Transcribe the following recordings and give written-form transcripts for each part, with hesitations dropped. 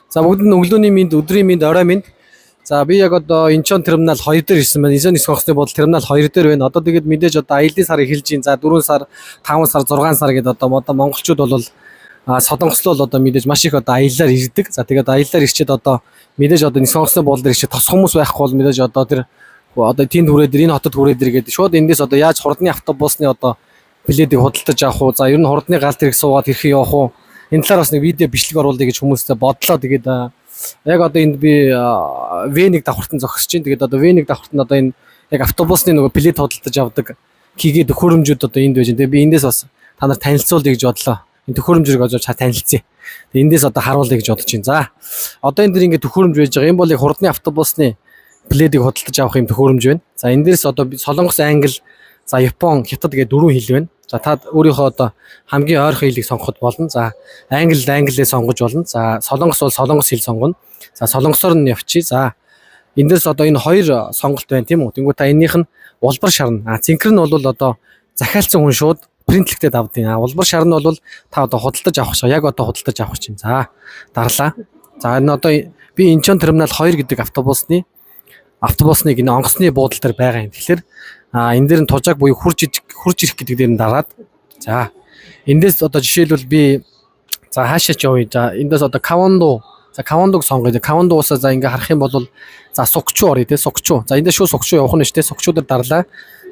За, бүгд нь өглөөний мэнд, өдрийн мэнд, орой мэнд. За, би яг одоо Инчон терминал 2 дээр ирсэн байна. Инчон нисэх онгоцны буудлын терминал 2 дээр байна. Одоо тэгээд мэдээж одоо аялын сар эхэлж байна. За, 4 сар, 5 сар, 6 сар гэдэг одоо монголчууд бол солонгослол одоо мэдээж маш их одоо аяллаар ирдэг. За, тэгээд аяллаар ирчээд одоо мэдээж одоо нисэх онгоцны буудлын дээр ирчээд тос хүмүүс байхгүй бол мэдээж одоо тэр одоо тэнд хүрээд ир, энэ хотод хүрээд ир гэдэг шууд эндээс одоо яаж хурдны автобусны одоо билетийг худалдаж авах уу? За, ер нь хурдны галт тэрэг суугаад хэрхэн явах уу? Энэ талаар бас нэг видео бичлэг оруулъя гэж хүмүүстэй бодлоо. Тэгээд яг одоо энд би V1 давхартан зогсож байна. Тэгээд одоо V1 давхарт нь одоо энэ яг автобусны нөгөө билет худалдаж авдаг 기계 төхөөрөмжүүд одоо энд байж байна. Тэгээд би эндээс бас та нар танилцуулъя гэж бодлоо. Энэ төхөөрөмжийг одоо ча танилцъя. Тэгээд эндээс одоо харуулъя гэж бодож байна. За, одоо энэ дэр ингээд төхөөрөмж байж байгаа. Энэ бол яг хурдны автобусны билетийг худалдаж авах юм төхөөрөмж байна. За, энэ дээрс одоо Солонгос, Англи, за Япон, Хятад гэдэг дөрвөн хэл байна. За, та өөрийнхөө одоо хамгийн ойрхон хэлийг сонгоход болно. За, англи англиээ сонгож болно. За, солонгос бол солонгос хэл сонгоно. За, солонгосоор нь явчих. За, эндээс одоо энэ хоёр сонголт байна, тийм үү? Тэнгүү та энэнийх нь улбар шарна. А цэнхэр нь бол одоо захиалсан хүн шууд принтлэгдээд авдیں۔ А улбар шар нь бол та одоо худалдаж авах шиг яг одоо худалдаж авах чинь. За, дарлаа. За, энэ одоо би Инчон терминал 2 гэдэг автобусныг энэ онгоцны буудал дээр байгаа юм. Тэгэхээр энэ дээр нь тужааг буюу хурж ирэх гэдэг дээр нь дараад, за, эндээс одоо жишээлбэл би за хаашаа ч явъя. За, эндээс одоо Кавондо, за Кавондог сонгоё. Кавондоосаа за ингээ харах юм бол за Сокчу оръё те, Сокчу. За, эндээс шууд Сокчу явах нь шүү те. Сокчу дээр дарлаа.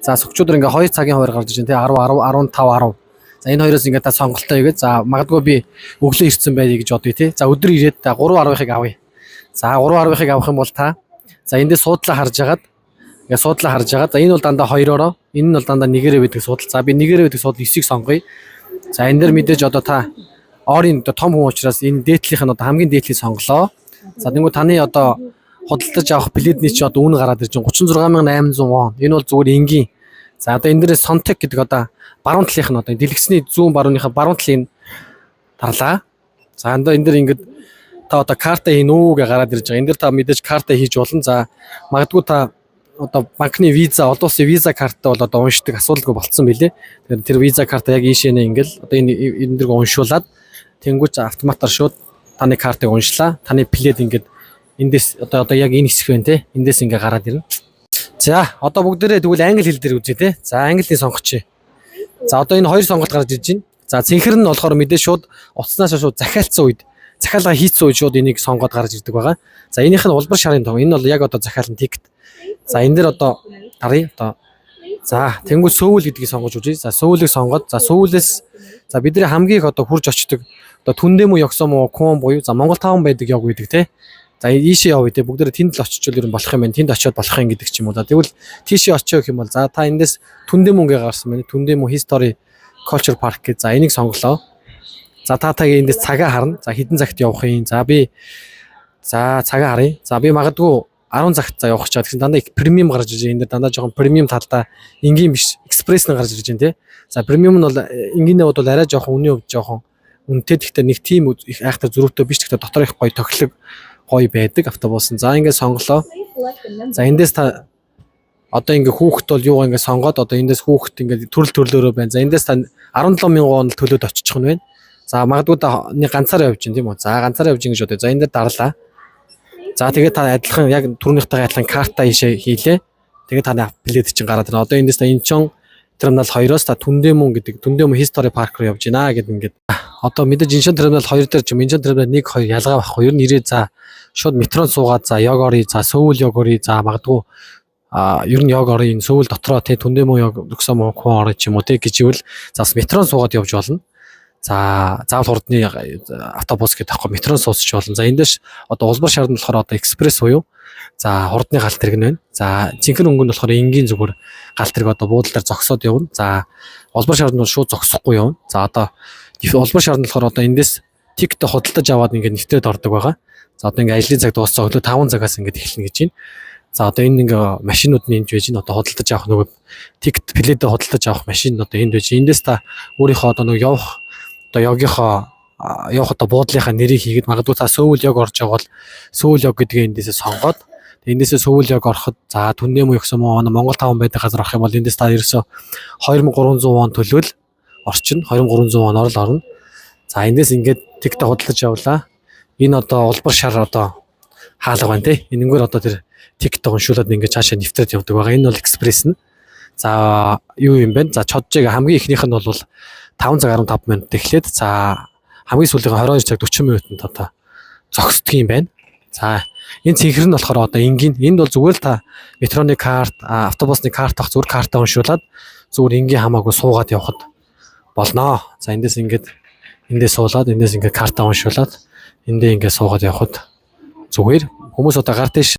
За, Сокчу дээр ингээ 2 цагийн хуваар гарч иж байна те, 10 10 15 10. За, энэ хоёроос ингээ та сонголтоо хийгээд, за магадгүй би өглөө ирсэн байя гэж бодъё те. За, өдөр ирээд та 3 10-ыг авъя. За, 3 10-ыг авах юм бол та за эндээс суудлаа харж агаад, ингээ суудлаа харж агаад, за энэ бол дандаа хоёророо, энэ нь бол дандаа нэгээрээ байдаг суудал. За, би нэгээрээ байдаг суудал 9-ийг сонгоё. За, энэ дэр мэдээж одоо та орын одоо том хүн учраас энэ дээдлийнх нь одоо хамгийн дээдлийг сонголоо. За, тэнгуү таны одоо худалдаж авах билетний чи одоо үнэ гараад ирж байна, 36,800 вон. Энэ бол зүгээр энгийн. За, одоо энэ дээрээ 선택 гэдэг одоо баруун талынх нь одоо дэлгэцний зүүн барууныхаа баруун талын дарлаа. За, энэ дэр ингээд та одоо карта хийн үү гэж гараад ирж байгаа. Энэ дэр та мэдээж карта хийж болно. За, магадгүй та одоо банкны виза, олон улсын виза карттай бол одоо уншдаг асуудалгүй болцсон билээ. Тэгэхээр тэр виза карта яг ийшээ нэ ингээл одоо энэ дэрг уншуулад тэнгуүч автоматар шууд таны картыг уншлаа. Таны билет ингээд эндээс одоо яг энэ хэсэг байна те. Эндээс ингээ гараад ирнэ. За, одоо бүгдээрээ тэгвэл англи хэл дээр үзье те. За, английг сонгочих. За, одоо энэ хоёр сонголт гарч ирж байна. За, цэнхэр нь болохоор мэдээ шууд утаснаас шууд захиалцсан үед, захиалга хийцэн үед шууд энийг сонгоод гарч ирдэг байгаа. За, энийх нь улбар шарын том. Энэ бол яг одоо захиалан ticket. За, энэ дээр одоо даръя. Одоо за тэнгуү Сөүл гэдгийг сонгож үзье. За, Сөүлийг сонгоод, за Сөүлээс за бидний хамгийн их одоо хурж очдог одоо Түндэм Ёксомо Кун буюу за Монгол таун байдаг яг байдаг те. За, ийшээ явъя те. Бүгдээрээ тэнд л очичвол ер нь болох юм байна. Тэнд очиод болох юм гэдэг ч юм уу. За, тэгвэл тийшээ очио гэх юм бол за та эндээс Түндэм гээ гарсан байна. Түндэм History Culture Park гэж, за энийг сонголоо. За, та тагийн эндээс цагаа харна. За, хэдэн цагт явах юм. За, би за цагаа харъя. За, би магадгүй 10 цагт за явах чаа. Тэгсэн дандаа их premium гарч иж байна. Энэ дээр дандаа жоохон premium талдаа энгийн биш. Экспресс нь гарч ирж байна те. За, premium нь бол энгийнээ бол арай жоохон үнийн хувьд жоохон үнэтэй. Гэхдээ нэг тийм их айхтар зөрүүтэй биш. Гэхдээ дотор их гоё тохилог гоё байдаг автобус нь. За, ингээд сонголоо. За, эндээс та одоо ингээ хүүхэд бол юугаа ингээ сонгоод одоо эндээс хүүхэд ингээ төрөл төрлөөрөө байна. За, эндээс та 17 мянган вон төлөөд очих нь байна. За, магадгүй та нэг ганцаараа явж байна, тийм үү? За, ганцаараа явж гин гэж бодъё. За, энэ дээр дарлаа. За, тэгээд та адилхан яг түрүүнийхтэйгээ адилхан карта ийшээ хийлээ. Тэгээд таны билет чинь гараад ирнэ. Одоо эндээс та Инчон терминал 2-оос та Түндэм гэдэг Түндэм History Park руу явж байна гэдэг ингээд. Одоо мэдээж Инчон терминал 2 дээр ч юм Инчон терминал 1 2 ялгаа байхгүй. Ер нь ирээ за шууд метронд суугаад за яг оръё, за Сөүл яг оръё, за магадгүй ер нь яг оръё, энэ Сөүл дотроо те Түндэм яг Люксамо Кун оръё ч юм уу те гэж ивэл за бас метронд суугаад явж болно. За, заавал хурдны автобус гэдэг аахгүй, метронд суусч болно. За, эндээс одоо улбар шар нь болохоор одоо экспресс буюу за хурдны галт тэрэг нь байна. За, цэнхэр өнгө нь болохоор энгийн зүгээр галт тэрэг одоо буудлаар зогсоод явна. За, улбар шар нь бол шууд зогсохгүй явна. За, одоо улбар шар нь болохоор одоо эндээс ticket худалдаж аваад ингээд нэвтрээд ордог байгаа. За, одоо ингээд ажлын цаг дууссан өглөө 5 цагаас ингээд эхэлнэ гэж байна. За, одоо энэ ингээ машинууд нь энд байж байна. Одоо худалдаж авах нөгөө ticket билетээ худалдаж авах машин одоо энд байж. Эндээс та өөрийнхөө одоо нөгөө явах одоо ёгийнхоо явах одоо буудлынхаа нэрийг хийгээд, магадгүй та Сөүл яг орж байгаа бол Сөүл яг гэдгээ эндээсээ сонгоод эндээсээ Сөүл яг ороход за Түндэм юм уу Монгол таун байдаг газар орох юм бол эндээс та ерөөсө 2300 вон төлөөл орчин 2300 воноор л орно. За, эндээс ингээд ticket худалдаж авлаа. Энэ одоо улбар шар одоо хаалга байна те. Энэнгээр одоо тэр ticket уншуулад ингээд цаашаа нэвтрээд явдаг байгаа. Энэ бол экспресс нь. За, юу юм бэ? За, Чоджиг хамгийн эхнийх нь бол 5 цаг 15 минут эхлээд, за, хамгийн сүүлийнх нь 22 цаг 40 минутанд одоо зогсдог юм байна. За, энэ цэнхэр нь болохоор одоо энгийн. Энд бол зүгээр л та метроны карт, автобусны карт авах, зүгээр картаа уншуулад зүгээр энгийн хамаагүй суугаад явхад болноо. За, эндээс ингээд эндээс суулаад, эндээс ингээд картаа уншуулад эндээ ингээд суугаад явхад зүгээр. Хүмүүс одоо гар дээш